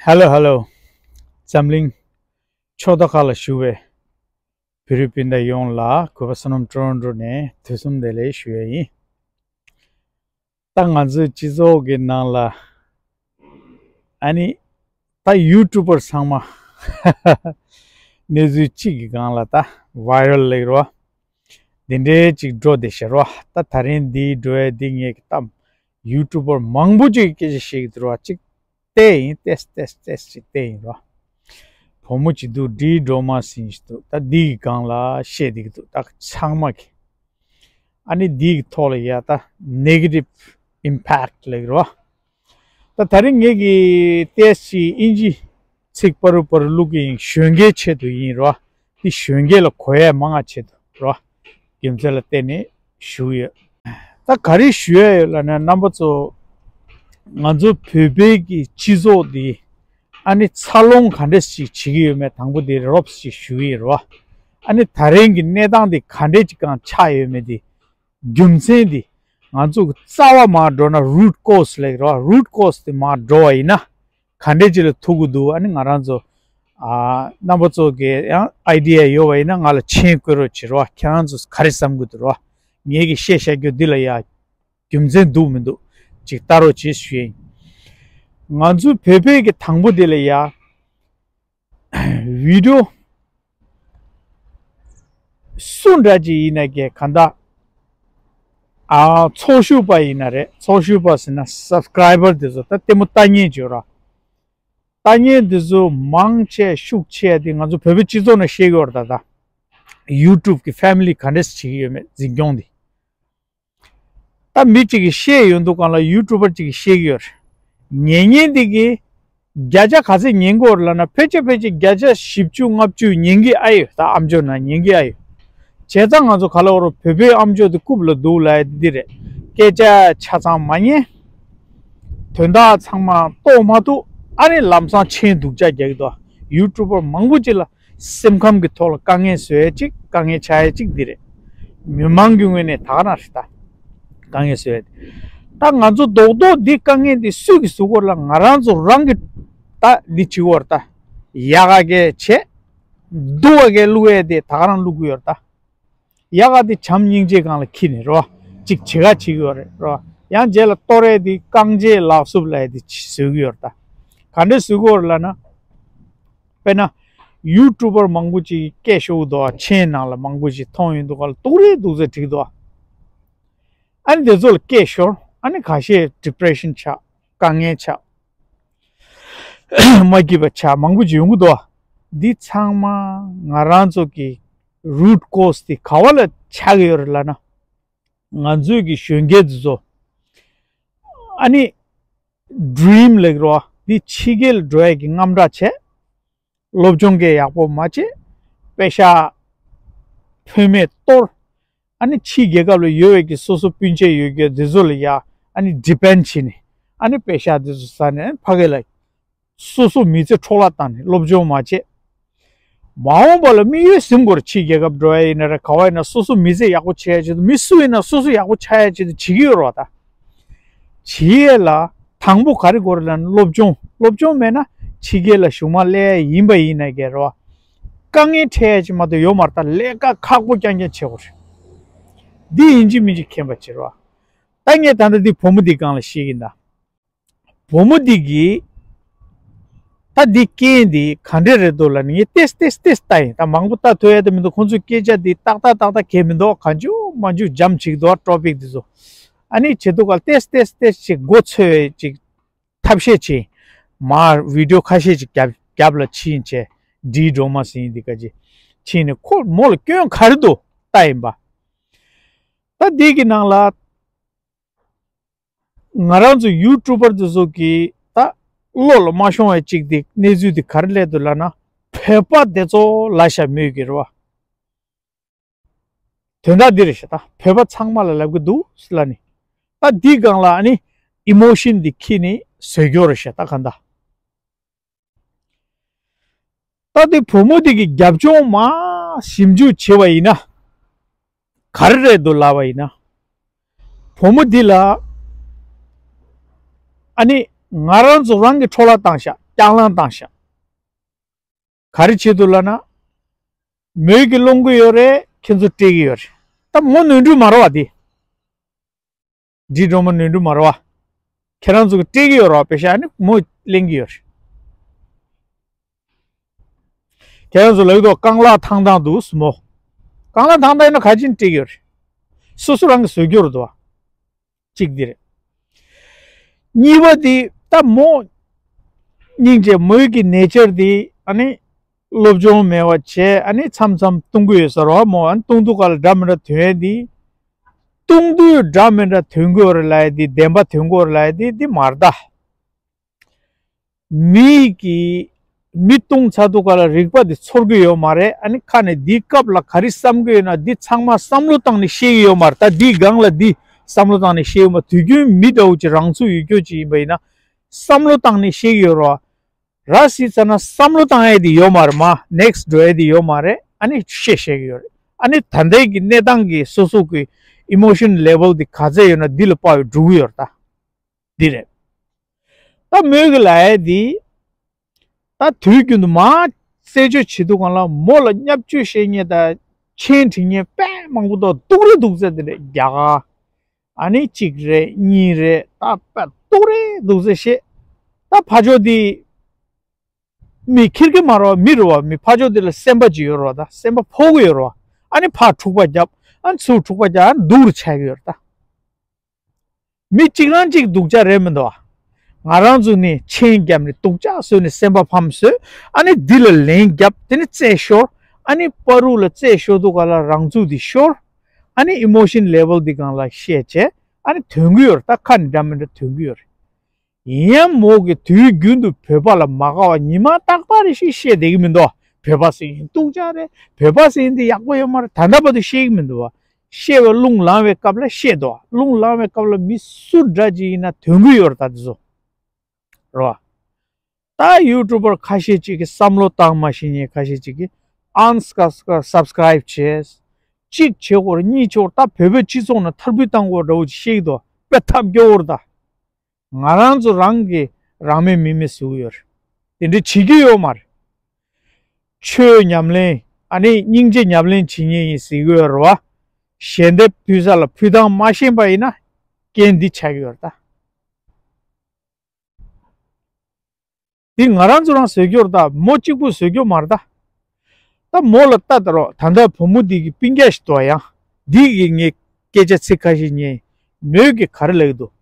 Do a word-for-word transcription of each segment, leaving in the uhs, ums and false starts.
ཧེ་ལོ་ཧེ་ལོ། འཛམ་གླིང་ཕྱོགས་མཐའ་ཁག་ལ་བཞུགས་པའི་བོད་རིགས་སྤུན་ཟླ་ཡོངས་ལ་གུས་པ་བསོད་ནམས་ཊོ་རོན་ཊོ་ནས་དུས་གསུམ་བདེ་ལེགས་ཞུ་ཡ་ཡིན། ད་ང་ཚོའི་སྤྱི་ཚོགས་ཀྱི་ནང་ལ་ཨ་ནི་ད་ཡུ་ཊུབ་པར་ཚང་མ་གནས་ཚུལ་གཅིག་གི་སྒང་ལ་ད་ཝའི་རལ་ལེགས་རོ། འདི་འདྲའི་ཅིག་འགྲོ་བསྡད་ཤག་རོ། ད་ད་རིང་འདིའི་འགྲོ་ཡ་འདི་ངས་ཀྱི་གཏམ་ཡུ་ཊུབ་པར་མང་པོ་ཅིག་གིས་སྐད་ཆ་བཤད་ཀྱི་འདུག་རོ། ཅིག་བལྟས་ཡིན། ཏེས་ཏེས་ཏེས་ཅིག་བལྟས་ཡིན་རོ། བུ་མོ་ཅིག་འདུག་འདྲིའི་སྒྲོལ་མ་ཟེར་ཞིག་འདུག་ད་འདི་གི་སྒང་ལ་བཤད་བསྡད་ཀྱི་འདུག་ད་ཚང་མ་གི་ཨ་ནི་འདི་གི་ཐོག་ལ་ཡ་ད་ནེ་གེ་ཊིབ་ཨིམ་པེག་ལེགས་རོ། ད་ད་རིང་ངེད་ཀྱི་ཏེས་ཅིག་ཨིན་ཇི་ཚིག་པ་རུ་པ་རུ་བླུག་གི་ཡིན། གཞོན་སྐྱེས་ཆེད་དུ་ཡིན་རོ། འདི་གཞོན་སྐྱེས་ལ་གོ་ཡ་མང་ང་ཆེད་དུ་རོ། རྒྱུ་མཚན་ལ་བརྟེན་ནས་ཞུ་ཡོད། ད་ག་རེ་ཞུ་ཡ་ཡོད་ལབ་ན་རྣམ་པ་ཚོ། ང་ཚོ་བོད་པའི་གི་སྤྱི་ཚོགས་འདི་ཨ་ནི་འཚར་ལོངས་ག་འདྲ་ཞིག་བྱེད་ཀྱི་ཡོད་མེད་དང་པོ་འདི་རོབ་ཞིག་ཞུ་གི་ཡིན་རོ། ཨ་ནི་ད་རིང་གི་གནས་སྟངས་འདི་ག་འདྲ་ཅིག་གང་ཆགས་ཡོད་མེད་འདི་རྒྱུ་མཚན་འདི་ང་ཚོ་གི་རྩ་བ་མར་འགྲོ་ན་རུ་ཊི་ཀོ་སི་ལེགས་རོ། རུ་ཊི་ཀོ་སི་འདི་མར་འགྲོ་བ་ཡིན་ན། ག་འདྲས་ཅིག་ལ་ཐུག་གི་འདུག་ཨ་ནི་ང་རང་ཚོ་ཨ་རྣམ་པ་ཚོ་གི་ཡང་ཨའི་ཌི་ཡ་ཡོད་པ་ཡིན་ན་ང་ལ་མཆན་བཀོད་རོགས་བྱེད་རོགས། ཁྱེད་རང་ཚོ་ག་རེ་བསམ་གི་འདུག་རོགས། ངེད་ཀྱི་བཤད་བཤད་རྒྱུ་འདི་ལ་ཡ་རྒྱུ་མཚན་འདུག་མི་འདུག་ཅིག་ལྟ་རོགས་བྱེད་ཞུ་ཡིན། ང་ཚོའི་བོད་པའི་གི་དང་པོ་འདི་ལ་ཡ་བི་ཌི་ཡོ་སུ་འདྲ་ཅིག་ཡིན་ན་གི་ག་འདྲ་ཨ་ཚོགས་ཞུགས་པ་ཡིན་ན་རེད། ཚོགས་ཞུགས་པ་ཟེར་ན་སབ་སི་ཀ་རའི་བར་དེ་ཚོ་ད་ལྟད་མོ་ལྟ་མཁན་བྱོས་ར། ལྟ་མཁན་དེ་ཚོ་མང་ཆེ་ཤུགས་ཆེ་དེ་ང་ཚོ་བོད་པའི་སྤྱི་ཚོགས་ནང་བཤད་ཀྱི་ཡོད་རེད། ད་ད་ཡུ་ཊུབ་གི་ཕེ་མི་ལི་ག་འདྲས་བྱེད་ཀྱི་ཡོད་མེད་འཛིན་སྐྱོང་དེ། ད་མི་གཅིག་གིས་བཤད་ཡོང་དུས་སྒང་ལ་ཡུ་ཊུབ་པར་གཅིག་གིས་བཤད་ཀྱི་ཡོད་རེད། ཉན་མཁན་དེ་གིས་བརྒྱ་ཆ་ག་ཚད་ཉན་གྱི་ཡོད་རེད་ལབ་ན་ཕལ་ཆེར་ཕལ་ཆེར་བརྒྱ་ཆ་བཞི་བཅུ་ལྔ་བཅུ་ཉན་གྱི་ཨ་ཡོད། ད་ཨ་མཆོག་ན་ཉན་གྱི་ཨ་ཡོད། བྱས་ཙང་ང་ཚོ་ག་ལ་བ་རོ་བོད་པའི་ཨ་མཆོག་དེ་རྐུབ་ལ་འདུག་ལབ་ཡ་དེ་འདི་རེད། སྐད་ཆ་ཆ་ཚང་མ་ཉན། དོན་དག་ཚང་མ་རྟོགས་མ་ཐུབ། ཨ་ནི་ལམ་སང་མཆན་སྡུག་ཅག་རྒྱག་གི་འདུག་ཡུ་ཊུབ་པར་མང་པོ་ཅིག་ལ་སེམས་ཁམས་ཀྱི་ཐོག་ལ་དཀའ་ངལ་བཟོ་ཡ་ཅིག་དཀའ་ངལ་ཆགས་ཡ་ཅིག་འདི་རེད། མི་མང་གི་ངོས་ནས་ད་ག་ན་རེད། ད་དཀའ་ངལ་བཟོ་ཡ་དེ། ད་ང་ཚོ་རྡོག་རྡོག་འདི་དཀའ་ངལ་འདི་སུས་ཀྱིས་བཟོ་དགོས་ལ་ང་རང་ཚོ་རང་གི་ད་འདི་བྱེད་དགོས་རེད། ད་ཡག་ག་གས་བྱས། སྡུག་ག་གས་བླུག་ཡ་དེ་ད་ག་རང་བླུག་གི་ཡོད་རེད་ད། ཡག་ག་དེ་བྱམས་སྙིང་རྗེ་སྒང་ལ་འཁྱེར་ནས་རོ། ཅིག་བྱེད་ག་བྱེད་ཀྱི་ཡོད་རེད་རོ། ཡང་རྗེས་ལ་གཏོར་ཡས་དེ་རྐང་རྗེས་ལག་སུབ་ལབ་ཡས་དེ་བཟོ་གི་ཡོད་རེད་ད། ག་འདྲས་བཟོ་གི་ཡོད་རེད་ལབ་ན། དཔེར་ན། ཡུ་ཊུབ་པར་མང་པོ་ཅིག་སྐད་ཤོར་གི་འདུག་ཨ། མཆན་ནང་ལ་མང་པོ་ཅིག་མཐོང་ཡོང་དུས་སྒང་ལ་སྡུག་རེད་སྡུག་ཚད་བྲིས་འདུག་ཨ། ཨ་ནི་དེ་ཚོ་ལ་སྐད་ཤོར། ཨ་ནི་ཁ་ཤས་ཌི་པི་རེ་ཤན་ཆགས། དཀའ་ངལ་ཆགས། མ་སྐྱིད་པ་ཆགས། མང་པོ་ཅིག་ཡོང་གི་འདུག་ཨ། འདི་ཚང་མ་ང་རང་ཚོ་གི་རུ་ཊི་ཀོ་སི་དེ་ག་བ་ལ་ཆགས་ཀྱི་ཡོད་རེད་ལབ་ན། ང་ཚོའི་གི་གཞོན་སྐྱེས་དེ་ཚོ་ཨ་ནི་ཌི་རིམ་ལེགས་རོ། འདི་ཕྱི་རྒྱལ་འགྲོ་ཡས་ཀྱི་རྔམ་སྐྲག་བྱས། སློབ་སྦྱོང་གི་ཡག་པོ་མ་བྱས། པེ་ཤག་ཕོན་མེད་གཏོར། ཨ་ནི་ཕྱིའི་རྒྱལ་ཁབ་ལ་ཡོད་པའི་གི་སོ་སོ་སྤུན་མཆེད་ཡོད་རྒྱུ་དེ་ཚོ་ལ་ཡ་ཨ་ནི་ཌི་པེན་ཌི་བྱས་ནས་ཨ་ནི་པེ་ཤག་དེ་ཚོ་ཟ་ནས་ཕ་གི་ལ་སོ་སོ་མི་ཚེ་འཕྲོ་བརླག་བཏང་ནས་སློབ་སྦྱོང་མ་བྱས། མ་འོངས་པ་ལ་དམིགས་ཡུལ་ཟིན་དགོས་རེད། ཕྱིའི་རྒྱལ་ཁབ་འགྲོ་ཡ་ཡིན་ན་རེད། ག་བ་ཡིན་ན་སོ་སོ་མི་ཚེ་ཡག་པོ་བྱེད་ཡ་ཆེད་དུ་མི་སུ་ཡིན་ན་སོ་སོ་ཡག་པོ་ཆགས་ཡ་ཆེད་དུ་བྱེད་ཀྱི་ཡོད་རེད་བ་ད། བྱེད་ཡས་ལ་དང་པོ་ག་རེ་དགོས་རེད་ལབ་ན་སློབ་སྦྱོང་། སློབ་སྦྱོང་མེད་ན་ཕྱི་རྒྱལ་ལ་གཞུག་མ་སླེབས་ཡ་ཡིན་པ་ཡིན་ན་གི་རེད་བ། དཀའ་ངལ་འཕྲད་ཡ་ཅིག་མ་གཏོགས་ཡོད་མ་རེད་ད། ལས་ཀ་ཁག་པོ་རྐྱང་རྐྱང་བྱེད་དགོས་རེད། འདི་ཡིན་གཅིག་མིན་གཅིག་མཁྱེན་པ་བྱེད་རོགས། ད་ངས་ད་ལྟ་འདི་བུ་མོ་འདི་སྒང་ལ་བཤད་ཀྱིན་གདའ། བུ་མོ་འདི་གིས་ད་འདི་རྐྱེན་འདི་ག་འདྲས་རེད་འདུག་ལབ་ནས་ངས་ཏེས་ཏེས་ཏེས་ལྟ་ཡིན། ད་མང་པོ་ལྟ་ཐུབ་ཡ་ད་མི་འདུག་ཁོང་ཚོའི་སྐད་ཆ་འདི་ཏག་ཏག་ཏག་ཏག་གས་མི་འདུག་གང་བྱུང་མང་བྱུང་འཇམ་བྱེད་ཀྱི་འདུག་ཊོ་པིག་འདི་ཚོ། ཨ་ནི་བྱེད་དུས་སྒང་ལ་ཏེས་ཏེས་ཏེས་ཅིག་མགོ་ཚོས་ཅིག་ཐབས་ཤེས་བྱས། མར་བི་ཌི་ཡོ་ཁ་ཤས་ཅིག་རྒྱབ་རྒྱབ་ལ་ཕྱིན་བྱས། འདྲིའི་སྒྲོལ་མ་ཟེར་ཡིན་འདི་ག་ཅིག་ཕྱིན་ནས་ཁོ་མོ་ལ་སྐྱོན་ག་རེ་འདུག་ལྟ་ཡིན་པ། ད་འདི་གི་ནང་ལ་ང་རང་ཚོ་ཡུ་ཊུབ་པར་འདི་ཚོ་གི་ད་བློ་ལ་མ་ཤོང་བའི་ཅིག་འདི་གནས་ཚུལ་འདི་ག་རེ་སླེབས་འདུག་ལབ་ན། བོད་པ་དེ་ཚོ་ལབ་ཤག་མོས་གི་རེད་བ། དོན་དག་འདི་རེད་ཤག་ད་བོད་པ་ཚང་མ་ལ་ལབ་གི་འདུག་ལབ་ནི། ད་འདི་སྒང་ལ་ཨ་ནི་ཨི་མོ་ཤན་འདི་འཁྱེར་ནས་བཟོས་རྒྱུ་རེད་ཤག་ད་གང་ལྟར། ད་འདི་བུ་མོ་འདི་གི་རྒྱབ་ལྗོངས་མར་ཞིབ་འཇུག་བྱས་པ་ཡིན་ན། ག་རེ་རེད་འདུག་ལབ་པ་ཡིན་ན། བུ་མོ་འདི་ལ་ཨ་ནི་ང་རང་ཚོ་རང་གི་འཕྲོ་བརླག་བཏང་ཤག་དང་བླངས་བཏང་ཤག་ག་རེ་བྱེད་དུ་ལབ་ན། མོས་ཀྱིས་སློང་གི་ཡོད་རེད། ཁྱེད་ཚོ་སྤྲད་ཀྱི་ཡོད་རེད། ད་མོ་ནོར་འཁྲུལ་མ་རེད་བ་དེ། འདི་སྒྲོལ་མ་ནོར་འཁྲུལ་མ་རེད་བ། ཁྱེད་རང་ཚོ་གིས་སྤྲད་ཀྱི་ཡོད་རེད་བ། པེ་ཤ་ནི་མོ་ལེན་གྱི་ཡོད་རེད། ཁྱེད་རང་ཚོ་ལབ་ཀྱི་འདུག་རྐང་ལག་ཐང་ཐང་འདུག་མོ། རྐང་ལག་ཐང་ཐང་ཡིན་ན་ག་ཅིན་སྤྲད་ཀྱི་ཡོད་རེད། སོ་སོ་རང་གིས་བཟོས་རྒྱུ་རེད་དོ། གཅིག་འདི་རེད། གཉིས་པ་འདི་ད་མོ་སྙིང་རྗེ་མོའི་གི་ནེ་ཅར་འདི་ཨ་ནི་སློབ་སྦྱོང་མེད་པ་བྱས། ཨ་ནི་མཚམས་མཚམས་བཏུང་གི་ཡོད་ས་རེད་བ། མོ་ཨ་ནི་བཏུང་དུས་སྐབས་ལ་འདྲ་མི་འདྲ་ཐོན་ཡས་འདི། བཏུང་དུས་འདྲ་མི་འདྲ་ཐོན་གྱི་ཡོད་རེད་ལབ་ཡས་འདི། བདེན་པ་ཐོན་གྱི་ཡོད་རེད་ལབ་ཡས་འདི་འདི་མ་རེད་ད། མི་གིས་མི་བཏུང་ཚར་དུས་སྐབས་ལ་རིག་པ་འདི་ཚོར་གྱི་ཡོད་མ་རེད། ཨ་ནི་ཁ་ནས་འདིའི་སྐབས་ལ་ག་རེ་བསམ་གྱི་ཡོད་ན་འདི་ཚང་མ་བསམ་བློ་བཏང་ནས་བཤད་ཀྱི་ཡོད་མ་རེད་ད། འདིའི་སྒང་ལ་འདི་བསམ་བློ་བཏང་ནས་བཤད་ཡོད་མ། དུས་རྒྱུན་མི་འདྲ་བོ་ཅིག་རང་ཚུགས་ཡོད་རྒྱུ་ཅིག་ཡིན་པ་ཡིན་ན་བསམ་བློ་བཏང་ནས་བཤད་ཀྱི་ཡོད་རེད་བ། ར་བཟི་ཚར་ན་བསམ་བློ་བཏང་ཡས་དེ་ཡོད་མ་རེད། མ་ནེག་སི་འགྲོ་ཡས་དེ་ཡོད་མ་རེད། ཨ་ནི་བཤད་བཤད་ཀྱི་ཡོད་རེད། ཨ་ནི་ད་ལྟའི་གི་གནས་སྟངས་ཀྱི་སོ་སོ་གི་ཨི་མོ་ཤན་ལེ་ཝལ་དེ་ག་ཚད་ཡོད་ན་འདི་ལ་དཔག་པའི་འགྲོ་གི་ཡོད་རེད་ད། འདི་རེད། ད་མོས་གི་ལབ་ཡས་དེ། ད་དུས་རྒྱུན་དུ་མ་རྩད་གཅོད་བྱེད་དུས་སྒང་ལ་མོ་ལ་བརྙས་བཅོས་བཤད་མཁན་དང་མཆན་བྲིས་མཁན་དཔེ་མང་པོ་འདུག་སྡུག་རུ་སྡུག་ཚད་དེ་འདྲ་རྒྱ་གར། ཨ་ནི་གཅིག་རེད་གཉིས་རེད། ད་དཔེ་སྡུག་རེད་སྡུག་ཚད་བཤད། ད་ཕར་ཕྱོགས་དེ་མི་ཁེར་གི་མ་རེད་བ། མི་རེད་བ། མི་ཕར་ཕྱོགས་དེ་ལ་སེམས་པ་ཅིག་ཡོད་རེད་བ། ད་སེམས་པ་ཕོག་གི་ཡོད་རེད་བ། ཨ་ནི་ཕར་འཁྲུག་པ་བརྒྱབ། ཨ་ནི་ཚུར་འཁྲུག་པ་བརྒྱབ། ཨ་ནི་སྡུག་རུ་ཆགས་ཀྱི་ཡོད་རེད་ད། མི་གཅིག་རང་གཅིག་སྡུག་ཅག་རེད་མི་འདུག་བ། ང་རང་ཚོ་ནི་མཆན་བརྒྱབ་ནས་སྡུག་ཅག་བཟོས་ནས་སེམས་པ་ཕམ་བཟོས། ཨ་ནི་འདི་ལ་ལན་བརྒྱབ། དེ་ནི་རྩད་ཤོར། ཨ་ནི་བར་དུ་ལ་རྩད་ཤོར་དུས་སྐབས་ལ་རང་ཚུགས་འདི་ཤོར། ཨ་ནི་ཨི་མོ་ཤན་ལེ་ཝལ་འདི་སྒང་ལ་བཤད་བྱས། ཨ་ནི་ཐོན་གྱི་ཡོད་རེད། ད་ཁ་ནས་འདྲ་མི་འདྲ་ཐོན་གྱི་ཡོད་རེད། ཡིན་ཡང་མོ་གིས་དུས་རྒྱུན་དུ་བོད་པ་ལ་མ་དགའ་བ་ཉི་མ་རྟག་པར་རེ་ཞིག་བཤད་བསྡད་ཀྱི་མི་འདུག་བོད་པ་ཟེར་མཁན་སྡུག་ཅག་རེད། བོད་པ་ཟེར་མཁན་འདི་ཡག་པོ་ཡོད་མ་རེད། ད་ལྟ་བར་དུ་བཤད་ཀྱི་མི་འདུག་བ། བཤད་པའི་རླུང་ལངས་པའི་སྐབས་ལ་བཤད་འདུག་རླུང་ལངས་པའི་སྐབས་ལ་མི་སུ་འདྲ་ཅིག་ཡིན་ན་ཐོན་གྱི་ཡོད་རེད། ད་དེ་ཚོ་རེད་བ། ད་ཡུ་ཊུབ་པར་ཁ་ཤས་ཅིག་གིས་བསམ་བློ་བཏང་མ་ཤེས་མཁན་ཁ་ཤས་ཅིག་གིས་ཨན་སབ་སི་ཀ་རའིབ་བྱས། གཅིག་བྱེད་དགོས་རེད། གཉིས་བྱེད་དགོས་རེད། ད་བོད་པའི་སྤྱི་ཚོགས་ནང་ཐར་འབུད་བཏང་དགོས་འདྲ་བོ་ཅིག་བཤད་ཀྱི་འདུག་དཔེ་ཐབས་སྐྱོ་བོ་རེད་ད། ང་རང་ཚོ་རང་གིས་རང་མེད་མི་མེད་བཟོ་གི་ཡོད་རེད། དེ་འདྲ་བྱེད་རྒྱུ་ཡོད་མ་རེད། ཆོས་ཉམས་ལེན། ཨ་ནི་སྙིང་རྗེ་ཉམས་ལེན་བྱེད་མཁན་ཡིན་ཟེར་གི་ཡོད་རེད་བ། ཞལ་འདེབས་ཕུལ་ས་ལ་ཕུལ་སྟངས་མ་ཤེས་པ་ཡིན་ན་རྐྱེན་འདི་ཆགས་ཀྱི་ཡོད་རེད་ད། འདི་ང་རང་ཚོ་རང་བཟོས་རྒྱུ་རེད་ད། མོ་གཅིག་པུས་བཟོས་རྒྱུ་མ་རེད་ད། ད་མོ་ལ་ལྟ་ད་རོགས། ད་ལྟ་བུ་མོ་འདི་གི་སྤུན་ཀྱག་ཞིག་འདུག་ཡང་འདི་གི་ངས་སྐད་ཆ་ཚིག་ཁ་ཤས་ཉན། མོས་གི་ག་རེ་ལབ་ཀྱི་འདུག་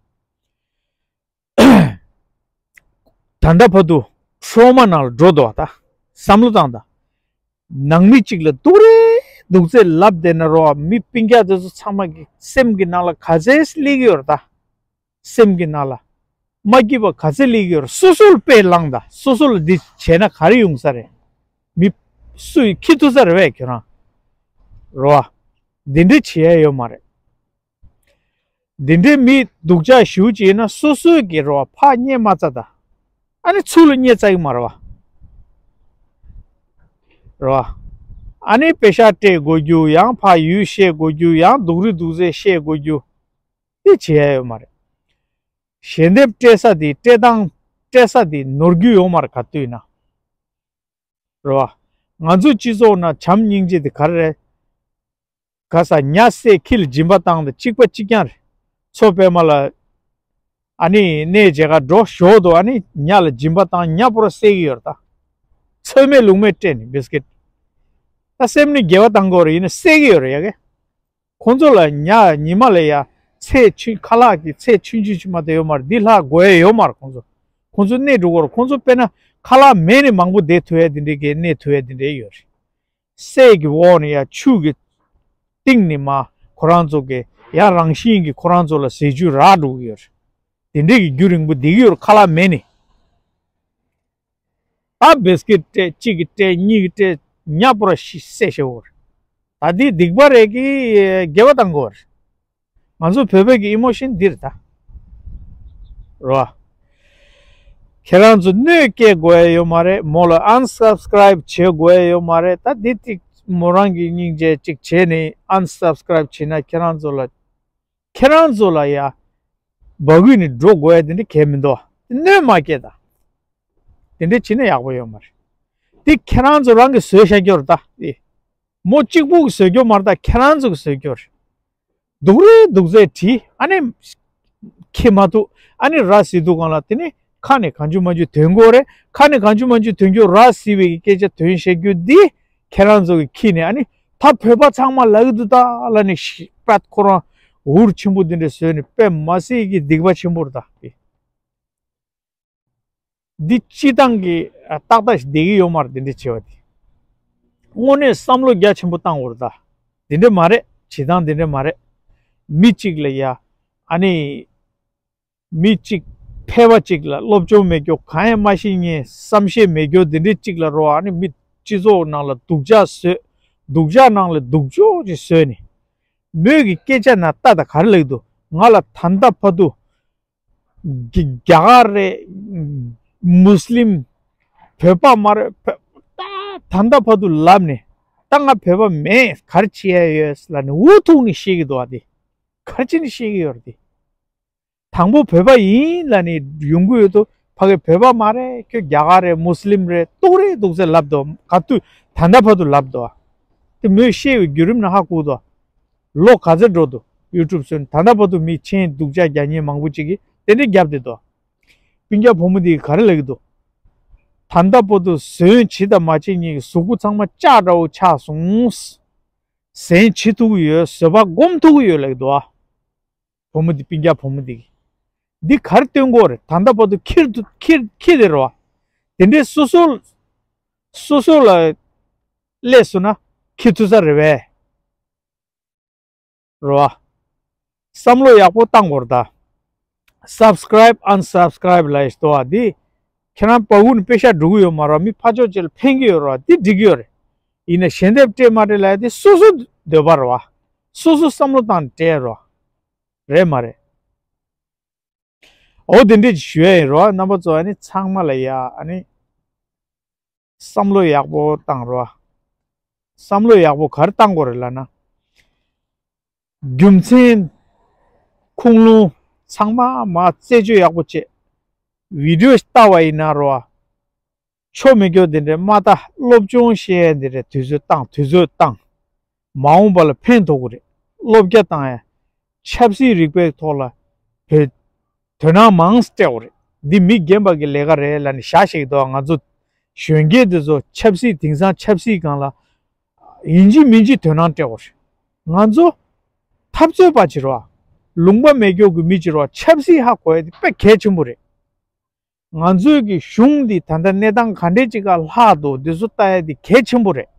ད་ལྟ་བར་དུ་ཊོ་མ་ནང་ལ་འགྲོ་འདུག་བ། ད་བསམ་བློ་བཏང་ད། ནང་མི་གཅིག་ལ་སྡུག་རེད་སྡུག་ཚད་ལབ་བསྡད་ན་རོགས། མི་སྤུན་ཀྱག་དེ་ཚོ་ཚང་མ་གི་སེམས་ཀྱི་ནང་ལ་ག་ཚད་སླེབས་ཀྱི་ཡོད་རེད་ད། སེམས་ཀྱི་ནང་ལ་མ་སྐྱིད་པ་ག་ཚད་སླེབས་ཀྱི་ཡོད་རེད། སོ་སོ་ལ་དཔེ་བླངས་ད། སོ་སོ་ལ་འདི་བྱས་ན་ག་རེ་ཡོང་ས་རེད། མི་སུ་ཡིས་འཁྱེར་ཐུབ་ས་རེད་པས་ཁྱོད་རང་། རོ་བ། འདི་འདྲ་བྱེད་ཡ་ཡོད་མ་རེད། འདི་འདྲའི་མི་སྡུག་ཅག་ཞེ་པོ་ཅིག་ཡིན་ན་སོ་སོའི་གི་རོ་བ་ཕར་བརྙས་མ་རྩ་ད། ཨ་ནི་ཚུར་ལ་བརྙས་རྩ་གི་མ་རེད་བ། རོ་བ། ཨ་ནི་པེ་ཤག་སྤྲད་དགོས་རྒྱུ། ཡང་ཕར་ཡུལ་བཤད་དགོས་རྒྱུ། ཡང་སྡུག་རུས་སྡུག་ཚད་བཤད་དགོས་རྒྱུ། དེ་བྱེད་ཡ་ཡོད་མ་རེད། ཞལ་འདེབས་སྤྲད་ས་དེ་སྤྲད་སྟངས་སྤྲད་ས་དེ་ནོར་རྒྱུ་ཡོད་མ་རེད་ག་དུས་ན། རེད་བ། ང་ཚོའི་སྤྱི་ཚོགས་ནང་བྱམས་སྙིང་རྗེ་དེ་ག་རེ་རེད། ག་ས་ཉ་བསད་ཁྱི་ལ་སྦྱིན་པ་བཏང་དང་གཅིག་པ་གཅིག་རྐྱང་རེད། མཚོ་པད་མ་ལ་ཨ་ནི་གནས་མཇལ་ཁ་འགྲོ་ཞོར་དུ་ཨ་ནི་ཉ་ལ་སྦྱིན་པ་བཏང་། ཉ་པོ་ར་བསད་ཀྱི་ཡོད་རེད་ད། ཚོད་མེད་ལུག་མེད་སྤྲད་ནས་བིས་ཀིཊ། ད་སེམས་ནི་དགེ་བ་བཏང་དགོས་རེད། ཡིན་ན་བསད་ཀྱི་ཡོད་རེད་ཡ་གི། ཁོང་ཚོ་ལ་ཉ་ཉི་མ་ལ་ཡ་ཚལ་ཆུན་ཁ་ལག་གི་ཚལ་ཆུང་ཆུང་ཅིག་མ་གཏོགས་ཡོད་མ་རེད། འདི་ལྷག་དགོས་ཡ་ཡོད་མ་རེད། ཁོང་ཚོ་ཁོང་ཚོ་གནས་འགྲོ་གི་རེད། ཁོང་ཚོ་དཔེར་ན་ཁ་ལག་མེད་ནས་མང་པོ་བསྡད་ཐུབ་ཡ་དེ་འདྲའི་གི་གནས་ཐུབ་ཡ་དེ་འདྲའི་ཡོད་རེད། སྲས་ཀྱི་འོག་ནས་ཡ་ཆུ་གི་གཏིང་ནས་མ་ཁོ་རང་ཚོ་གི་ཡ་རང་བཞིན་གྱི་ཁོ་རང་ཚོ་ལ་ཟས་བཅུད་རག་འགྲོ་གི་ཡོད་རེད། དེ་འདྲའི་གི་རྒྱུན་རིང་པོ་བསྡད་ཀྱི་ཡོད་རེད། ཁ་ལག་མེད་ནས། ད་བིས་ཀིཊ་སྤྲད། གཅིག་གིས་སྤྲད། གཉིས་ཀྱིས་སྤྲད། ཉ་པོ་ར་ཤི་བསད་ཤེས་འོར། ད་འདི་སྡིག་པ་རེད་གི་དགེ་བ་བཏང་དགོས་རེད། ང་ཚོ་བོད་པའི་གི་ཨི་མོ་ཤན་འདི་རེད་ད། རོ། ཁྱེད་རང་ཚོ་གནོད་སྐྱེལ་དགོས་ཡ་ཡོད་མ་རེད། མོ་ལ་ཨན་སབ་སི་ཀ་རའིབ་བྱེད་དགོས་ཡ་ཡོད་མ་རེད། ད་འདི་ཏིག་མོ་རང་གི་སྙིང་རྗེ་གཅིག་བྱས་ནས་ཨན་སབ་སི་ཀ་རའིབ་བྱས་ན་ཁྱེད་རང་ཚོ་ལ། ཁྱེད་རང་ཚོ་ལ་ཡ། སྦ་ཁུག་ནས་འགྲོ་དགོས་ཡ་དེ་འདྲ་གལ་མི་འདུག་གནོད་མ་སྐྱེལ་ད། དེ་འདྲ་བྱེད་ན་ཡག་པོ་ཡོད་མ་རེད། དེ་ཁྱེད་རང་ཚོ་རང་གིས་བཟོས་བཞག་རྒྱུ་རེད་ད། དེ་མོ་གཅིག་པུ་གིས་བཟོས་རྒྱུ་མ་རེད་ད། ཁྱེད་རང་ཚོ་གིས་བཟོས་རྒྱུ་རེད། སྡུག་རེད་སྡུག་ཚད་བྲིས། ཨ་ནི་ཁྱི་མ་ཐུག་ཨ་ནི་ར་བཟི་འདུག་གང་ལ། དེ་ནི་ཁ་ནས་གང་བྱུང་མང་བྱུང་འདོན་དགོས་རེད། ཁ་ནས་གང་བྱུང་མང་བྱུང་འདོན་རྒྱུ། ར་བཟི་བའི་སྐད་ཆ་འདོན་བཤད་རྒྱུ་འདི་ཁྱེད་རང་ཚོ་གི་ཁྱི་ནས། ཨ་ནི་ད་བོད་པ་ཚང་མ་ལ་གི་འདུག་ད་ལ་ནི་ཤི་པད་ཁོ་རང་འུར་ཆེན་པོ་འདི་འདྲ་བཟོས་ནས་དཔེ་མ་སྲིད་ཀྱི་སྡིག་པ་ཆེན་པོ་རེད་ད། འདི་སྤྱི་བཏང་གི་ཨ་ཏག་ཏག་ཞིག་བསྡད་ཀྱི་ཡོད་མ་རེད། འདི་འདྲ་བྱས་པ་དེ་དངོས་གནས་བསམ་བློ་རྒྱ་ཆེན་པོ་བཏང་དགོས་རེད་ད། འདི་འདྲ་མ་རེད། བྱེད་སྟངས་འདི་འདྲ་མ་རེད། མི་གཅིག་ལ་ཡ་ཨ་ནི་མི་གཅིག་ཕལ་པ་གཅིག་ལ་སློབ་སྦྱོང་མེད་རྒྱུ། གང་ཡང་མ་ཤེས་མཁན་བསམ་ཤེས་མེད་རྒྱུ་འདི་འདྲ་གཅིག་ལ་རོ། ཨ་ནི་མི་སྤྱི་ཚོགས་ནང་ལ་སྡུག་ཅག་བཟོས། སྡུག་ཅག་ནང་ལ་སྡུག་ཅོག་ཅིག་བཟོས་ནས། མོས་ཀྱི་སྐད་ཆ་ནང་ལྟ་ད་ག་རེ་ལབ་ཀྱི་འདུག་ང་ལ་ད་ལྟ་བར་དུ་རྒྱ་རྒྱ་གར་རེད། མུ་སི་ལིམ། བོད་པ་མ་རེད། བོད་ད་ད་ལྟ་བར་དུ་ལབ་ནས། ད་ང་བོད་པ་མེད། ག་རེ་བྱེད་ཡ་ཡོད་ལབ་ནས་འུ་ཐུག་ནས་བཤད་ཀྱི་འདུག་བ། དེ་ག་རེ་བྱས་ནས་བཤད་ཀྱི་ཡོད་རེད། དེ་དང་པོ་བོད་པ་ཡིན་ལབ་ནས་ཡོང་གི་ཡོད་དོ། ཕ་གི་བོད་པ་མ་རེད། ཁྱོད་རྒྱ་གར་རེད། མུ་སི་ལིམ་རེད། སྡུག་རེད་སྡུག་ཚད་ལབ་འདུག་ག་དུས་ད་ལྟ་བར་དུ་ལབ་འདུག་དེ་མོས་བཤད་པའི་བརྒྱུད་རིམ་ནང་ཧ་གོ་འདུག་ལོ་ག་ཚོད་འགྲོ་འདུག་ཡུ་ཊུབ་སོན་ད་ལྟ་བར་དུ་མི་ཆེན་སྡུག་ཅག་རྒྱག་མཁན་མང་པོ་ཅིག་གིས་དེ་འདྲའི་རྒྱབ་བསྡད་འདུག་སྤུན་ཀྱག་བུ་མོ་དེས་ག་རེ་ལབ་ཀྱི་འདུག་ད་ལྟ་བར་དུ་ཟོན་བྱེད་དང་མ་བྱེད་གཉིས་ཀྱི་གཟུགས་པོ་ཚང་མ་ལྕགས་འདྲ་བོ་ཆགས་སོང་། ཟན་བྱེད་ཐུབ་ཀྱི་ཡོད། བཟོད་པ་སྒོམ་ཐུབ་ཀྱི་ཡོད་ལབ་ཀྱི་འདུག་ཨ། བུ་མོ་འདི་སྤུན་ཀྱག་བུ་མོ་འདི་གིས། འདི་ག་རེ་སྟོན་དགོས་རེད། ད་ལྟ་བར་དུ་ཁྱེར་དུ་ཁྱེར་ཁྱེར་དེ་རེད་བ། དེ་འདྲའི་སོ་སོ་སོ་སོ་ལ་སླེབས་སོང་ན་ཁྱེར་ཐུབ་ས་རེད་བས། རེད་བ། བསམ་བློ་ཡག་པོ་བཏང་དགོས་རེད་ད། སབ་སི་ཀ་རའིབ་ཨན་སབ་སི་ཀ་རའིབ་ལབ་ཡས་འདུག་བ། འདི་ཁྱེད་རང་པ་ཝུན་པེ་ཤ་འགྲོ་གི་ཡོད་མ་རེད་བ། མི་ཕར་ཕྱོགས་ཅིག་ལ་ཕན་གྱི་ཡོད་རེད་བ། འདི་འགྲིག་གི་ཡོད་རེད། ཡིན་ན་ཞལ་འདེབས་སྤྲད་མ་སྤྲད་ལབ་ཡས་དེ་སོ་སོ་འདོད་པ་རེད་བ། སོ་སོ་བསམ་བློ་བཏང་ནས་སྤྲད་རོགས། རེད་མ་རེད། འོ་དེ་འདྲས་ཞུ་ཡ་ཡིན་རོ། རྣམ་པ་ཚོ་ཨ་ནི་ཚང་མ་ལ་ཡ་ཨ་ནི་བསམ་བློ་ཡག་པོ་བཏང་རོ། བསམ་བློ་ཡག་པོ་ག་རེ་བཏང་དགོས་རེད་ལབ་ན། རྒྱུ་མཚན་ཁུངས་ལུང་ཚང་མ་མ་རྩད་གཅོད་ཡག་པོ་བྱེད། བི་ཌིའོ་ལྟ་བ་ཡིན་ན་རོ། ཆོ་མེད་རྒྱུ་དེ་འདྲས་མ་ལྟ། སློབ་སྦྱོང་བཤད་ཡ་དེ་འདྲས་དུས་ཚོད་བཏང་དུས་ཚོད་བཏང་། མ་འོངས་པ་ལ་ཕན་ཐོགས་ཀྱི་རེད། སློབ་རྒྱ་བཏང་ཡ། ཆབ་སྲིད་རིག་པའི་ཐོག་ལ་བོད་དོ་སྣང་མང་སྤྲད་དགོས་རེད། འདི་མི་རྒན་པ་གི་ལས་ཀ་རེད་ལབ་ནས་བཞག་བཞག་གི་འདུག་ང་ཚོ་གཞོན་སྐྱེས་དེ་ཚོ་ཆབ་སྲིད་དེང་སང་ཆབ་སྲིད་སྒང་ལ་ཡིན་གཅིག་མིན་གཅིག་དོ་སྣང་སྤྲད་དགོས་རེད། ང་ཚོ་འཐབ་རྩོད་པ་བྱེད་རོགས། ལུང་པ་མེད་རྒྱུ་གི་མི་བྱེད་རོགས། ཆབ་སྲིད་ཧ་གོ་ཡ་དེ་དཔེ་གལ་ཆེན་པོ་རེད། ང་ཚོའི་གི་གཞུང་འདི་ད་ལྟ་གནས་སྟངས་ག་འདྲས་ཅིག་ག་ལྷག་འདུག་འདི་ཚོ་ལྟ་ཡ་འདི་གལ་ཆེན་པོ་རེད།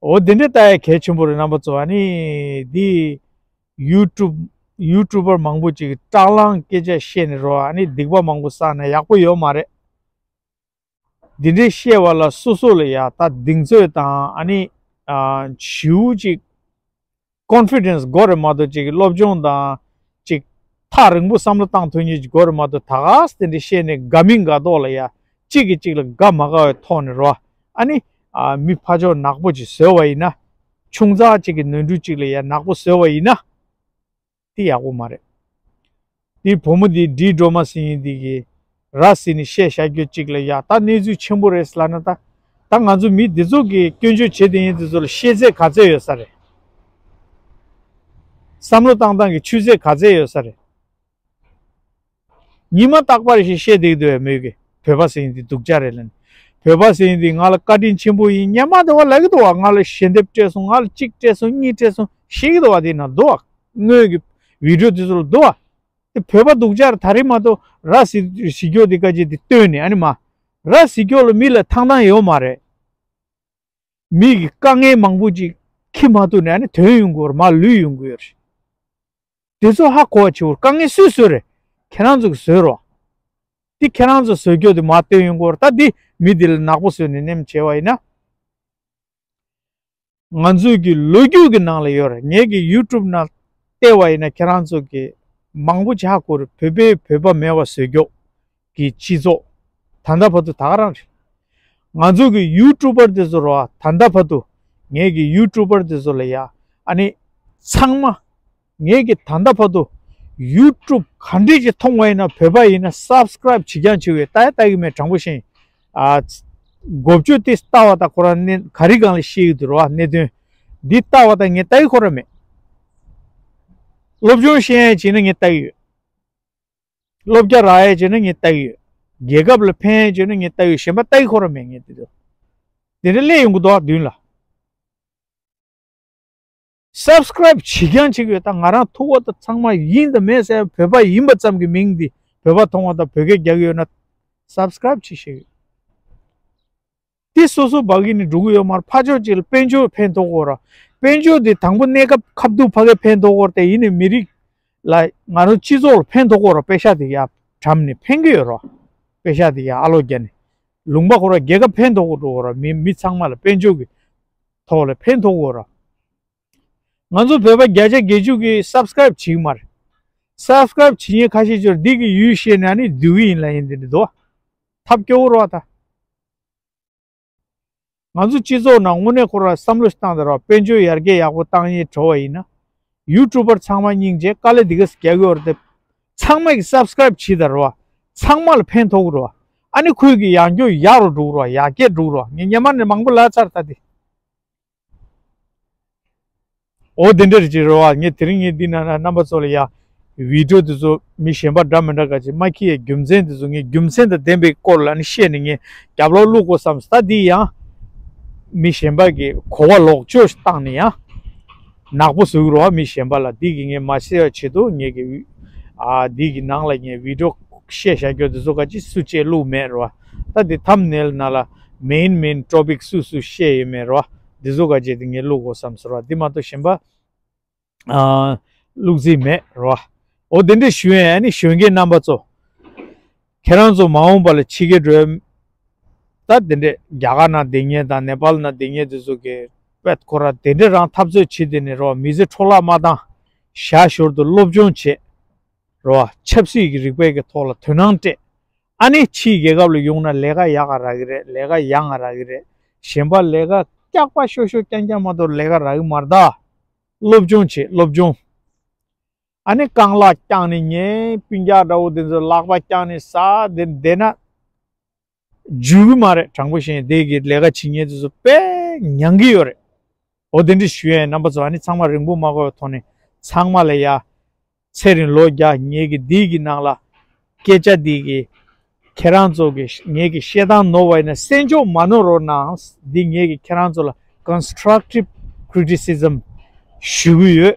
འོ་འདི་འདྲས་ལྟ་ཡ་གལ་ཆེན་པོ་རེད། རྣམ་པ་ཚོ་ཨ་ནི་འདི་ཡུ་ཊུབ་ཡུ་ཊུབ་པར་མང་པོ་ཅིག་གིས་སྐྲག་ལངས་སྐད་ཆ་བཤད་ནས་རོ། ཨ་ནི་སྡིག་པ་མང་པོ་བསགས་ན་ཡག་པོ་ཡོད་མ་རེད། འདི་འདྲས་བཤད་པ་ལ་སོ་སོ་ལ་ཡ་ད་གདེང་ཚོད་དང་ཨ་ནི་ཨ་བྱིའུ་ཅིག་ཀོན་ཕི་ཌེན་སི་དགོས་རེད་མ་གཏོགས། ཅིག་སློབ་སྦྱོང་དང་ཅིག་ཐག་རིང་པོ་བསམ་བློ་བཏང་ཐུབ་མཁན་ཅིག་དགོས་རེད་མ་གཏོགས། ད་ག་སེ་དེ་འདྲ་བཤད་ནས་དགའ་མིན་དགའ་མདོག་ལ་ཡ་གཅིག་གིས་གཅིག་ལ་དགའ་མ་དགའ་བའི་ཐོག་ནས་རོ། ཨ་ནི་ཨ་མི་ཕར་ཕྱོགས་ནག་པོ་ཅིག་བཟོས་པ་ཡིན་ན། ཆུང་ཙག་ཅིག་གི་ནོར་འཁྲུལ་ཅིག་ལ་ཡ་ནག་པོ་བཟོས་པ་ཡིན་ན། དེ་ཡག་པོ་མ་རེད། དེ་བུ་མོ་དེ་ཌི་ཌོ་མ་ཟེར་མཁན་དེ་གིས་ར་བཟི་ནས་བཤད་བཞག་རྒྱུ་གཅིག་ལ་ཡ་ད་གནས་ཚུལ་ཆེན་པོ་རེད་ལབ་ན། ད་ད་ང་ཚོ་མི་འདི་ཚོ་གིས་སྐྱོན་བརྗོད་བྱེད་བསྡད་མཁན་དེ་ཚོ་ལ་ཤེས་ཚད་ག་ཚད་ཡོད་ས་རེད། བསམ་བློ་བཏང་སྟངས་ཀྱི་ཆུ་ཚད་ག་ཚད་ཡོད་ས་རེད། ཉི་མ་རྟག་པར་ཞིག་བཤད་བསྡད་ཀྱི་འདུག་བས་མོས་ཀྱི། བོད་པ་ཟེར་མཁན་འདི་སྡུག་ཅག་རེད་ལབ་ནས། བོད་པ་ཟེར་མཁན་འདི་ང་ལ་བཀའ་དྲིན་ཆེན་པོ་ཡིན། སྔོན་མ་དེ་བ་ལབ་ཀྱི་འདུག་བ། ང་ལ་ཞལ་འདེབས་སྤྲད་སོང་། ང་ལ་གཅིག་སྤྲད་སོང་། གཉིས་སྤྲད་སོང་བཤད་ཀྱི་འདུག་བ། དེ་ན་འདུག་བ། སྔོན་གྱི་བི་ཌིའོ་དེ་ཚོ་ལ་འདུག་བ། དེ་བོད་པ་སྡུག་ཅག་རེད། ད་རེས་མ་གཏོགས་ར་བཟི་བཟི་རྒྱུ་དེ་སྐད་ཆ་དེ་བཏོན་ནས་ཨ་ནི་མ། ར་བཟི་རྒྱུ་ལ་མི་ལ་ཐང་ཐང་ཡོད་མ་རེད། མི་གི་དཀའ་ངལ་མང་པོ་ཅིག་ཁྱི་མ་ཐུག་ནས་ཨ་ནི་ཐོན་ཡོང་གི་ཡོད་རེད། མར་ལུས་ཡོང་གི་ཡོད་རེད། དེ་ཚོ་ཧ་གོ་བ་བྱེད་དགོས། དཀའ་ངལ་སུས་བཟོས་རེད། ཁྱེད་རང་ཚོ་གིས་བཟོས་རོགས། དེ་ཁྱེད་རང་ཚོ་བཟོས་རྒྱུ་དེ་མར་བཏོན་ཡོང་གི་ཡོད་རེད། ད་དེ་མི་དེ་ལ་ནག་པོ་བཟོས་ནས་ནེམ་བྱས་པ་ཡིན་ན། ང་ཚོའི་གི་ལོ་རྒྱུས་ཀྱི་ནང་ལ་ཡོད་རེད། ངའི་གི་ཡུ་ཊུབ་ནང་བལྟས་པ་ཡིན་ན་ཁྱེད་རང་ཚོ་གི་མང་པོ་ཅིག་ཧ་གོ་རེད། བོད་པས་བོད་པ་མེད་པ་བཟོ་རྒྱུ་གི་སྤྱི་ཚོགས་ད་ལྟ་བར་དུ་ད་ག་རང་རེད། ང་ཚོ་གི་ཡུ་ཊུབ་པར་དེ་ཚོ་རོ། ད་ལྟ་བར་དུ་ངའི་གི་ཡུ་ཊུབ་པར་དེ་ཚོ་ལ་ཡ་ཨ་ནི་ཚང་མ་ངའི་གི་ད་ལྟ་བར་དུ་ ཡུ་ཊུབ་ག་འདྲས་ཅིག་མཐོང་བ་ཡིན་ན་བོད་པ་ཡིན་ན་སབ་སི་ཀ་རའིབ་བྱེད་རྐྱང་བྱེད་དགོས། ལྟ་ཡ་ལྟ་གི་མེད། དྲང་པོ་བཤད་ཡིན། ཨ། འགོ་བརྗོད་དེ་ལྟ་བ་དང་ཁོ་རང་གནས་ག་རེ་སྒང་ལ་བཤད་ཀྱི་འདུག་རོ། གནད་དོན་འདི་ལྟ་བ་དང་ངས་ལྟ་གི་ཁོ་རང་མེད། སློབ་སྦྱོང་ཤེས་ཡ་བྱས་ན་ངས་ལྟ་གི་ཡོད། སློབ་རྒྱ་རག་ཡ་བྱས་ན་ངས་ལྟ་གི་ཡོད། རྒྱལ་ཁབ་ལ་ཕན་ཡ་བྱས་ན་ངས་ལྟ་གི་ཡོད། གཞན་པ་ལྟ་གི་ཁོ་རང་མེད། ངས་དེ་ཚོ་དེ་འདྲ་སླེབས་ཡོང་གི་འདུག་མདུན་ལ། སབ་སི་ཀ་རའིབ་བྱེད་རྐྱང་བྱེད་ཀྱི་ཡོད། ད་ང་རང་ཐུག་པ་དང་ཚང་མ་ཡིན་དང་མེད་ཟེར། བོད་པ་ཡིན་པ་ཙམ་གྱི་མིང་འདི་བོད་པ་མཐོང་བ་དང་བོད་སྐད་རྒྱག་གི་ཡོད་ན་སབ་སི་ཀ་རའིབ་བྱེད་ཤེས་ཡོད། དེ་སོ་སོ་བ་གི་ནི་འགྲོ་གི་ཡོད་མ་རེད། ཕར་ཕྱོགས་གཅིག་ལ་དཔལ་འབྱོར་ཕན་ཐོགས་ཀྱི་ཡོད་རེད། དཔལ་འབྱོར་དེ་དང་པོ་གནས་སྐབས་ཁ་ཐུག་ཕ་གིར་ཕན་ཐོགས་ཀྱི་ཡོད་རེད། དེ་ཡིན་ནའི་མི་རིགས་ལ་ང་རང་སྤྱི་ཚོགས་ལ་ཕན་ཐོགས་ཀྱི་ཡོད་རེད། པེ་ཤ་དེ་ཡ་བཀྲམ་ནས་ཕན་གྱི་ཡོད་རེད། པེ་ཤ་དེ་ཡ་ཨ་ལོ་བརྒྱབ་ནས་ལུང་པ་ཁོ་ར་རྒྱལ་ཁབ་ཕན་ཐོགས་ཀྱི་འགྲོ་གི་ཡོད་རེད། མི་མི་ཚང་མ་ལ་དཔལ་འབྱོར་གྱི་ཐོག་ལ་ཕན་ཐོགས་ཀྱི་ཡོད་རེད། ང་ཚོ་བོད་པ་བརྒྱ་ཆ་བརྒྱད་ཅུ་གིས་སབ་སི་ཀ་རའིབ་བྱེད་ཀྱི་མ་རེད། སབ་སི་ཀ་རའིབ་བྱེད་མཁན་ཁ་ཤས་ཅིག་འདི་གི་ཡུལ་ཤེས་ནས་ཨ་ནི་སྡུག་གི་ཡིན་ལ་ཡིན་དེ་འདྲ་འདུག་ཐབས་སྐྱོ་བོ་རེད་བ་ད། ང་ཚོ་སྤྱི་ཚོགས་ནང་དངོས་གནས་ཁོ་ར་བསམ་བློ་ཞིག་བཏང་དང་རོགས། དཔལ་འབྱོར་ཡར་རྒྱས་ཡག་པོ་བཏང་ཡས་བྲོ་བ་ཡིན་ན། ཡུ་ཊུབ་པར་ཚང་མ་སྙིང་རྗེ་དཀའ་ལས་འདི་གས་རྒྱག་གི་ཡོད་རེད་དེ། ཚང་མ་གིས་སབ་སི་ཀ་རའིབ་བྱེད་དང་རོགས། ཚང་མ་ལ་ཕན་ཐོགས་གི་རོགས། ཨ་ནི་ཁོས་ཀྱི་ཡང་སྐྱོ་ཡག་རུ་འགྲོ་གི་རོགས། ཡར་རྒྱས་འགྲོ་གི་རོགས། ངས་སྔོན་མ་ནས་མང་པོ་ལབ་ཚར་ད་དེ། འོ་དེ་འདྲ་རེད་ཅེས་རེད་བ། ངས་དེ་རིང་ངས་འདི་ན་རྣམ་པ་ཚོ་ལ་ཡ་བི་ཌིའོ་དེ་ཚོ་མི་གཞན་པ་འདྲ་མི་འདྲ་ག་ཅིག་མ་འཁྱེར་ཡའི་རྒྱུ་མཚན་དེ་ཚོ་ངས་རྒྱུ་མཚན་དང་ལྡན་པའི་སྐོར་ལ་ནི་བཤད་ནས་ངས་རྒྱབ་ལོགས་བླུག་དགོས་བསམ་སོང་། ད་འདི་ཡང་མི་གཞན་པ་གི་གོ་བ་ལོག་སྤྱོད་བཏང་ནས་ཡང་ནག་པོ་བཟོ་གི་རེད་བ། མི་གཞན་པ་ལ་འདི་གི་ངས་མ་བཤད་པའི་ཆེད་དུ་ངས་གི་ཨ་འདི་གི་ནང་ལ་ངས་བི་ཌིའོ་བཤད་བཞག་རྒྱུ་དེ་ཚོ་ག་ཅིག་སུ་གཅིག་བླུག་མེད་རེད་བ། ད་འདི་ཐམ་ནེལ་ནང་ལ་མེན་མེན་ཊོ་པིག་སུ་སུ་བཤད་ཡོད་མེད་རེད་བ། འདི་ཚོ་ག་ཅིག་དེ་ངས་བླུག་དགོས་བསམ་སོང་རེད་བ། འདི་མ་གཏོགས་གཞན་པ་ཨ་བླུག་རྩིས་མེད་རེད་བ། འོ་དེ་འདྲ་ཞུ་ཡས། ཨ་ནི་གཞོན་སྐྱེས་རྣམ་པ་ཚོ། ཁྱེད་རང་ཚོ་མ་འོངས་པ་ལ་ཕྱི་རྒྱལ་འགྲོ་ཡས། ད་དེ་འདྲས་རྒྱ་གར་ནང་བསྡད་མཁན་དང་ནེ་པཱལ་ནང་བསྡད་མཁན་དེ་ཚོ་གི་དཔེ་ཁོ་ར་དེ་འདྲས་རང་འཐབ་རྩོད་བྱེད་དེ་ནས་རོ། མི་ཚེ་འཕྲོ་བརླག་མ་བཏང་། ཞར་ཞོར་དུ་སློབ་སྦྱོང་བྱེད་རོ། ཆབ་སྲིད་ཀྱི་རིག་པའི་གི་ཐོག་ལ་དོ་སྣང་སྤྲད། ཨ་ནི་ཕྱིའི་རྒྱལ་ཁབ་ལ་ཡོང་ན་ལས་ཀ་ཡག་ག་རག་གི་རེད། ལས་ཀ་ཡག་ག་རག་གི་རེད། གཞན་པ་ལས་ཀ་སྐྱག་པ་ཤོ་ཤོ་རྐྱང་རྐྱང་མ་གཏོགས་ལས་ཀ་རག་གི་མ་རེད་ད། སློབ་སྦྱོང་བྱེད། སློབ་སྦྱོང་། ཨ་ནི་རྐང་ལག་བརྐྱངས་ནས་ཉན། སྤུན་ཀྱག་འདྲ་བོ་དེ་ཚོ་ལག་པ་བརྐྱངས་ནས་ཟ་དེ་བསྡད་ན་འཇུ་གི་མ་རེད། དྲང་པོ་བཤད་ན་དེ་གི་ལས་ཀ་བྱེད་མཁན་དེ་ཚོ་དཔེ་མྱང་གི་ཡོད་རེད། འོ་དེ་འདྲ་ཞུ་ཡས། རྣམ་པ་ཚོ་ཨ་ནི་ཚང་མ་རིང་པོ་མ་འགོར་བའི་ཐོག་ནས་ཚང་མ་ལ་ཡ་ཚེ་རིང་ལོ་བརྒྱ། ངེད་ཀྱི་འདི་གི་ནང་ལ་སྐད་ཆ་འདི་གི་ཁྱེད་རང་ཚོ་གི་ངེད་ཀྱི་བཤད་སྟངས་ནོར་བ་ཡིན་ན་སེམས་ཆུང་མ་ནོར་རོགས་གནང་། འདི་ངེད་ཀྱི་ཁྱེད་རང་ཚོ་ལ་constructive criticism ཞུ་གི་ཡོད།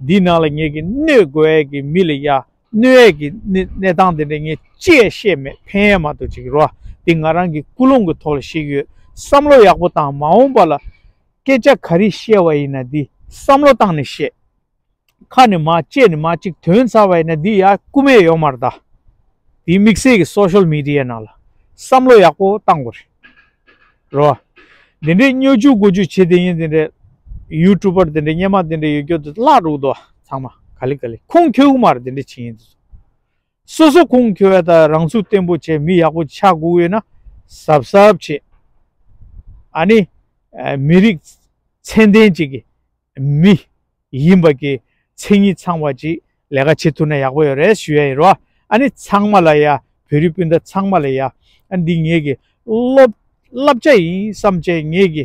འདི་ནང་ལ་ངེད་ཀྱི་གནོད་དགོས་ཡས་ཀྱི་མི་ལ་ཡ་གནོད་ཡས་ཀྱི་གནས་གནས་སྟངས་དེ་འདྲ་ངས་ཅི་ཡང་བཤད་མེད། ཕན་ཡས་མ་གཏོགས་ཅིག་རོ། འདི་ང་རང་གི་ཀུན་སློང་གི་ཐོག་ལ་བཤད་ཀྱི་ཡོད། བསམ་བློ་ཡག་པོ་བཏང་། མ་འོངས་པ་ལ་སྐད་ཆ་ག་རེ་བཤད་པ་ཡིན་ན་འདི་བསམ་བློ་བཏང་ནས་བཤད། ཁ་ནས་མར་ལྕེ་ནས་མར་གཅིག་ཐོན་ཚར་བ་ཡིན་ན་འདི་ཡར་རྐུ་མེད་ཡོད་མ་རེད་ད། དེ་དམིགས་བསལ་གྱི་སོ་ཤལ་མི་ཌི་ཡའི་ནང་ལ་བསམ་བློ་ཡག་པོ་བཏང་དགོས་རེད། རོ། འདི་འདྲའི་སྨྱོ་ཆུ་རྐུ་ཆུ་བྱེད་དེ་ཡིན། འདི་འདྲའི་ཡུ་ཊུབ་པར་འདི་འདྲའི་སྔོན་མ་འདི་འདྲའི་ཡོད་རྒྱུ་དེ་བརླག་འགྲོ་གི་འདུག་ཚང་མ་ག་ལེ་ག་ལེ་ཁུངས་འཁྱོལ་གི་མ་རེད། འདི་འདྲ་བྱེད་མཁན་དེ་ཚོ། སོ་སོ་ཁུངས་འཁྱོལ་བ་དང་རང་ཚུགས་བརྟན་པོ་བྱས་མི་ཡག་པོ་ཆགས་དགོས་ཡོད་ན་གཟབ་གཟབ་བྱེད། ཨ་ནི་ཨ་མི་རིགས་ཚད་ལྡན་ཅིག་གི་མི་ཡིན་པ་གི་མཚན་ཉིད་ཚང་བ་ཅིག་ལས་ཀ་བྱེད་ཐུབ་ན་ཡག་པོ་ཡོད་རེད་ཞུ་ཡ་ཡིན་རོ། ཨ་ནི་ཚང་མ་ལ་ཡ། བོད་རིགས་སྤུན་ཟླ་ཚང་མ་ལ་ཡ། ཨ་འདི་ངེད་ཀྱི་སློབ་བསླབ་བྱ་ཡིན་བསམ་བྱས། ངེད་ཀྱི་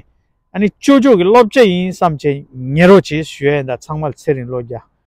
ཨ་ནི་ཅོ་ཅོ་གི་སློབ་བྱ་ཡིན་བསམ་བྱས་ཉན་རོགས་བྱེད་ཞུ་ཡ་ཡིན། ད་ཚང་མ་ལ་ཚེ་རིང་ལོ་བརྒྱ།